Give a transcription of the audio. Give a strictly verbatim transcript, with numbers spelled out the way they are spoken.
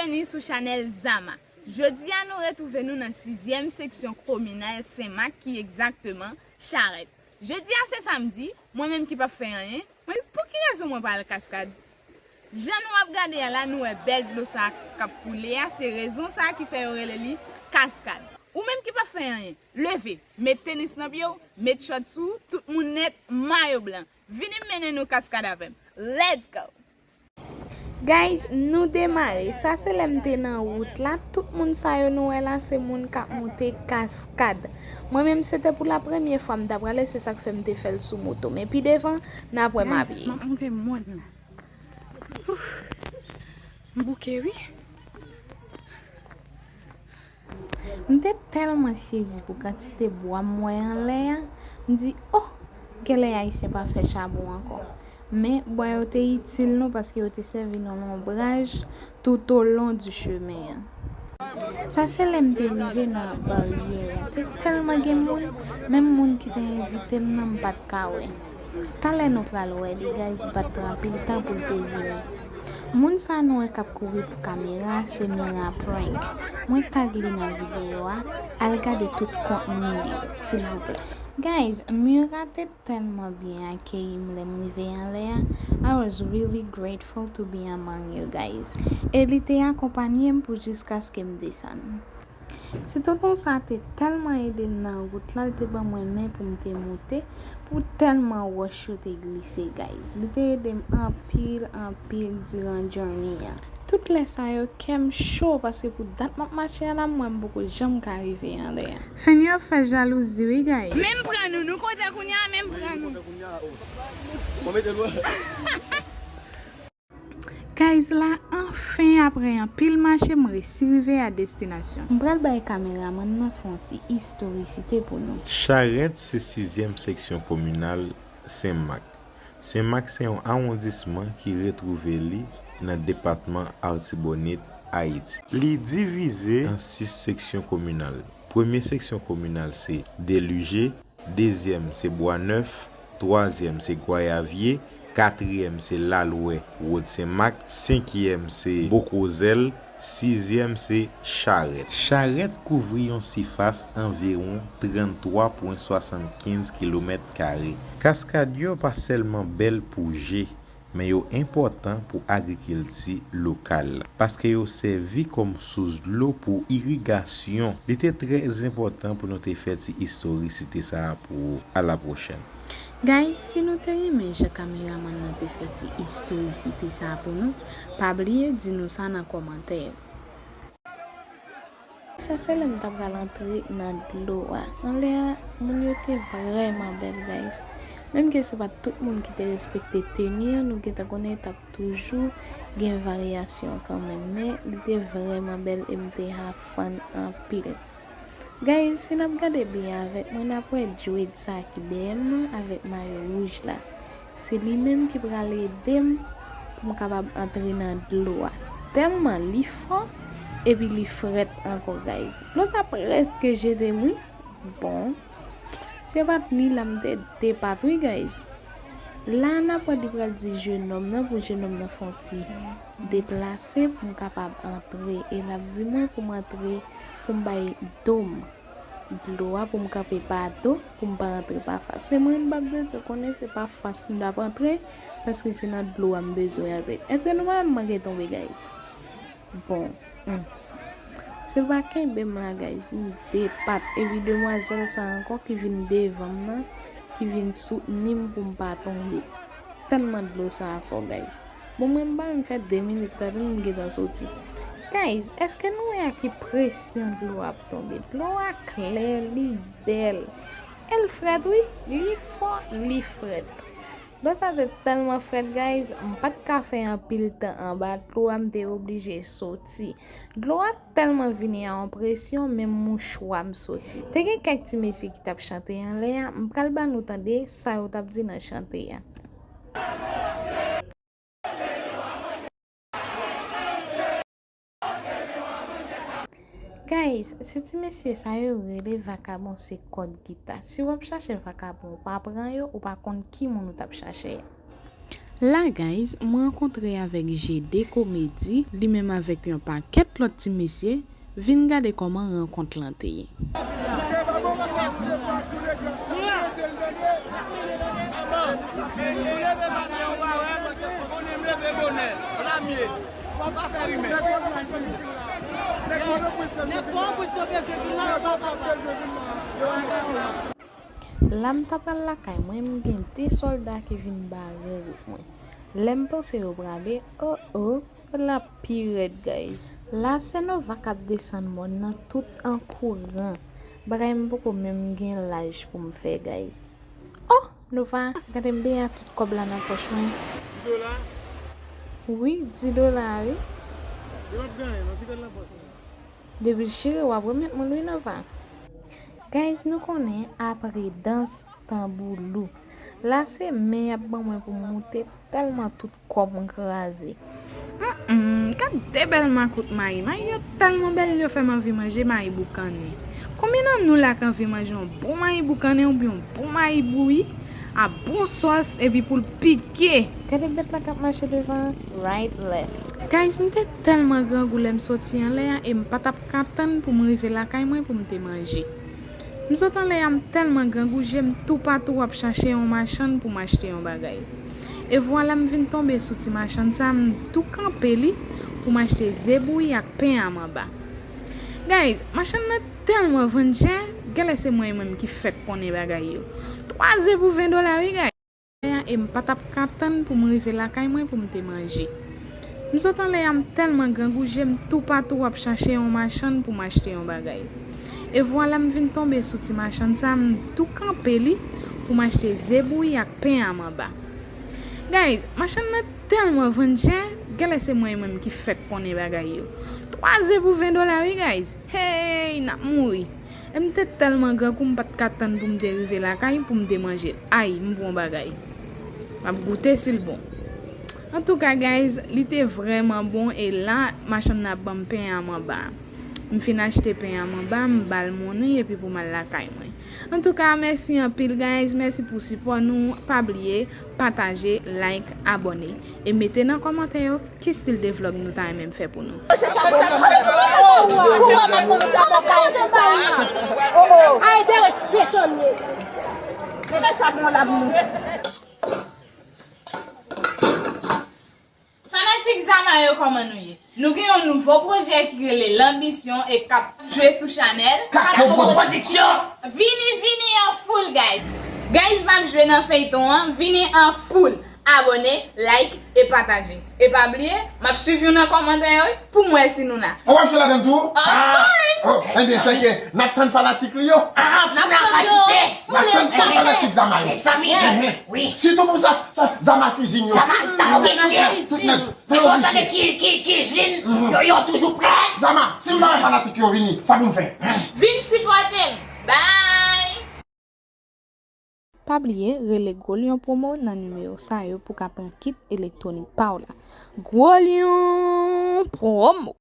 Byenveni sou chanèl Zama. Jodi a nou retwouve nou nan sizyèm seksyon kominal Senmak ki egzakteman Charèt. Jodi a se samdi, mwen menm ki p ap fè anyen, mwen pou ki rezon mwen pral kaskad? Jan nou ap gade a la nou wè bèl dlo sa k ap koule a, se rezon sa ki fè yo rele li kaskad. Ou menm ki p ap fè anyen, leve, met tenis nan pye w, met chòt sou ou, tout moun nèt, mayo blan. Vini m mennen nou kaskad avè m. Let's go! Guys, nou demare. Sa se lè m te nan wout la. Tout moun sa yo nou wè la, se moun k ap moute kaskad. Mwen menm, se te pou la premyè fwa m ta prale, se sa k fè m te fè l sou moto. Men pi devan, n ap wè m a pye. M ap monte mòn. Ouf. M bouke, wi. M te tèlman sezi pou kantite bwa m wè anlè a, m di, oh, genlè Ayisyen pa fè chabon ankò. Men bwa yo te itil nou paske yo te sèvi nou lonbraj tout o lon di chemen an. Sa se lè m te rive nan baryè a. Te tèlman gen moun, menm moun ki te envite m nan m pa t ka wè. Talè nou pral wè li, guys, li pa t pran anpil tan pou l te vini. Moun sa nou wè k ap kouri pou kamera, se Mira Prank. Mwen tag li nan videyo a, al gade tout kontni li, silvouplè. Guys, Mira te tèlman byen akeyi m lè m rive anlè a. I was really grateful to be among you guys. E li te akonpanye m pou jiskaske m desann. Ti tonton sa te tèlman ede m nan wout la, l te ban mwen men pou m te moute, pou tèlman wòch yo te glise, guys. Li te ede m anpil, anpil diran journey a. Tout lè sa yo, kè m cho, paske pou dat m ap mache a la, m wè m poko janm ka rive anlè a. Fen yo ap fè jalouzi, wi, guys. Men m pran nou, nou kontan kounye a, men m pran nou. Guys, la, anfen, apre anpil mache, m resi rive a destinasyon. M pral bay kameramann nan fè yon ti istorisite pou nou. Charèt se sizyèm seksyon kominal Senmak. Senmak se yon awondisman ki retwouve li nan depatman Artibonit, Ayiti. Li divize an sis seksyon kominal. Premye seksyon kominal se Delije, dezyèm se Bwa Nèf, twazyèm se Gwayavye, katriyèm se Lalwè, Wòd Senmak, senkyèm se Bokozèl, sizyèm se Charèt. Charèt kouvri yon sifas anviwon tranntwa pwen swasannkenz kilomèt kare. Kaskad yo pa sèlman bèl pou je, men yo enpòtan pou agrikilti lokal, paske yo sèvi kòm sous dlo pou irigasyon. Li te trè enpòtan pou nou te fè ti istorisite sa a pou ou. A la pwochèn. Guys, si nou te renmen jan kameramann nan te fè ti istorisite sa a pou nou, pa bliye di nou sa nan kòmantè yo. Sa se lè m ta pral antre nan dlo a. Anlè a, moun yo te vrèman bèl, guys. Menm ke se pa t tout moun ki te respekte teni an, nou gentan konnen t ap toujou gen varyasyon kanmenm, men li te vrèman bèl e m te have fun anpil. Guys, si n ap gade byen avèk mwen, n ap wè Djwed sa ki dèyè m nan avèk mayo wouj la. Se li menm ki pral ede m pou m kapab antre nan dlo a. Tèlman li fò, epi li frèt ankò, guys. Dlo sa prèske jete m, wi. Bon, se pa t ni la m te depat, wi, guys. La, n ap wè li pral di jenòm nan pou jenòm nan fè yon ti deplase pou m kapab antre. E l ap di mwen pou m antre, pou m bay do m dlo a, pou m kanpe pa do, pou m pa antre pa fas. Se mwen m p ap bezwen konnen se pa fas m t ap antre, paske se nan dlo a m bezwen antre. Èske nou pa wè m manke tonbe, guys? Bon, hmm. Se pa kenbe m la, guys, m depat. Epi demwazèl sa ankò ki vin devan m nan, ki vin soutni m pou m pa tonbe. Tèlman dlo sa a fò, guys. Bon, mwen m pa menm fè de minit, tande m gentan soti. Guys, èske nou wè a ki presyon dlo a ap tonbe? Dlo a klè, li bèl. E l frèt, wi. Li fò, li frèt. Dlo sa te tèlman frèt, guys, m pa t ka fè anpil tan anba dlo a, m te oblije soti. Dlo a tèlman vini a yon presyon, menm mouchwa m soti. Te gen kèk ti mesye ki t ap chante anlè a, m pral ban nou tande sa yo t ap di nan chante a. Guys, se ti mesye sa yo rele vakabon se kòd gita. Si w ap chache vakabon, ou pa pran yo, ou pa konn ki moun ou t ap chache a. La guys, m rankontre avèk G D Komedi, li menm avèk yon pakèt lòt ti mesye, vin gade kòman rankont lan te ye. La m ta pral lakay mwen, m gen de sòlda ki vin bare avèk mwen. Lè m panse yo prale, oh oh, la pi rèd, guys. La se Nova k ap desann mòn nan tout an kouran. Bagay m poko menm gen laj pou m fè, guys. Oh, Nova, gade m benyen ak tout kòb la nan pòch mwen. Di dola? Wi, di dola, wi. Li p ap gen anyen, non, kite l nan pòch mwen. Depi l chire, w ap remèt mwen l, wi, Nova. Guys, nou konnen apre dans, tanbou lou. La se men y ap ban mwen pou m moute, tèlman tout kò m kraze. Mm, gad de bèl makout mayi. Mayi yo tèlman bèl, yo fè m anvi manje mayi boukannen. Konbyen nan nou la k anvi manje yon bon mayi boukannen oubyen yon bon mayi bouyi a bon sòs epi pou l pike? Gade bèt la k ap mache devan, right, left. Guys, m te tèlman grangou lè m soti anlè a e m pa t ap ka tann pou m rive lakay mwen pou m te manje. M sot anlè a, m tèlman grangou, je m toupatou ap chache yon machann pou m achte yon bagay. E vwala m vin tonbe sou ti machann sa, m tou kanpe li pou m achte ze bouyi ak pen a manba. Guys, machann nan tèlman vann chè, genlè se mwen menm ki fèk konnen bagay yo. Twa ze pou ven dola, wi, guys. E m pa t ap ka tann pou m rive lakay mwen pou m te manje. M sot anlè a, m tèlman grangou, je m toupatou ap chache yon machann pou m achte yon bagay. E vwala m vin tonbe sou ti machann sa, m tou kanpe li pou m achte ze bouyi ak pen a manba. Guys, machann nan tèlman vann chè, genlè se mwen menm ki fèk konnen bagay yo. Twa ze pou ven dola, wi, guys. Hey, n ap mouri. E m te tèlman grangou, m pa t ka tann pou m te rive lakay pou m te manje l. Ay, m pran bagay. M ap goute si l bon. Antouka, guys, li te vrèman bon e la, machann nan ap ban m pen an manba. M fin achte pen an manba, m ba l monnen epi pou m al lakay mwen. Antouka, mèsi anpil, guys. Mèsi pou sipò nou. Pa bliye, pataje, like, abòne. E mete nan kòmantè yo ki stil de vlog nou ta renmen m fè pou nou. Ay, derespektan ye. Fanatik Zama yo, kòman nou ye? Nou gen yon nouvo pwojè ki rele Lanbisyon e k ap jwe sou chanèl Kato Pwodiksyon. Vini, vini an foul, guys. Guys, m ap jwe nan feyton an, vini an foul. Abòne, like e pataje. E pa bliye, m ap swiv nou nan kòmantè yo, wi, pou m wè si nou la. Ou ap jwe ladan tou? Of course! Oh, ebyen, sèke n ap tann fanatik li yo. Ah, n ap tann yo. N ap tann tout fanatik Zama yo. Mezanmi, wi. Sitou pou sa, sa, Zama Cuisine yo. Zama, Zama Cuisine. Tout nèg, tout nèg. Ou tande ki, ki, Cuisine, yo, yo toujou prè. Zama, si m pa wè fanatik yo vini, sa pou m fè? Vin sipòte m. Bye! Pa bliye rele Gwo Lyon Promo nan nimewo sa yo pou ka pran kit elektwonik pa w la. Gwo Lyon Promo!